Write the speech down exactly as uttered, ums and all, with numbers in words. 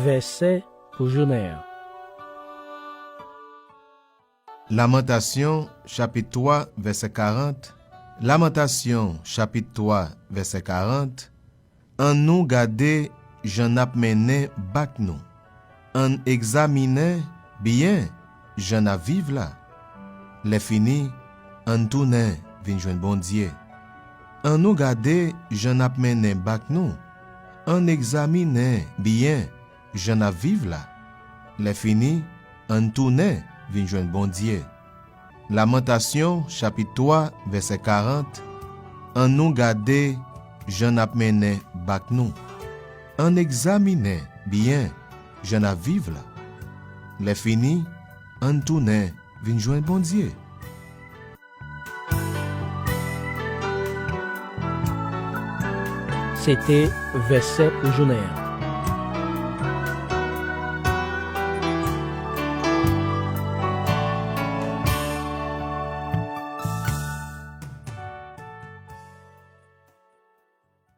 Vèsè pou jounen an. Lamantasyon, chapit twa, vèsè karant. Lamantasyon, chapit twa, vèsè karant. Annou gade jan n ap mennen bak nou. Ann egzaminen byen jan n ap viv la. Lèfini, ann tounen vin jwenn Bondye. Annou gade jan n ap mennen bak nou. Ann egzaminen byen jan n ap viv la. Lèfini, ann tounen vin jwenn Bondye. Lamantasyon, chapit twa, vèsè karant. Annou gade jan n ap mennen bak nou. Ann egzaminen byen jan n ap viv la. Lèfini, ann tounen vin jwenn Bondye. Se te vèsè pou jounen an.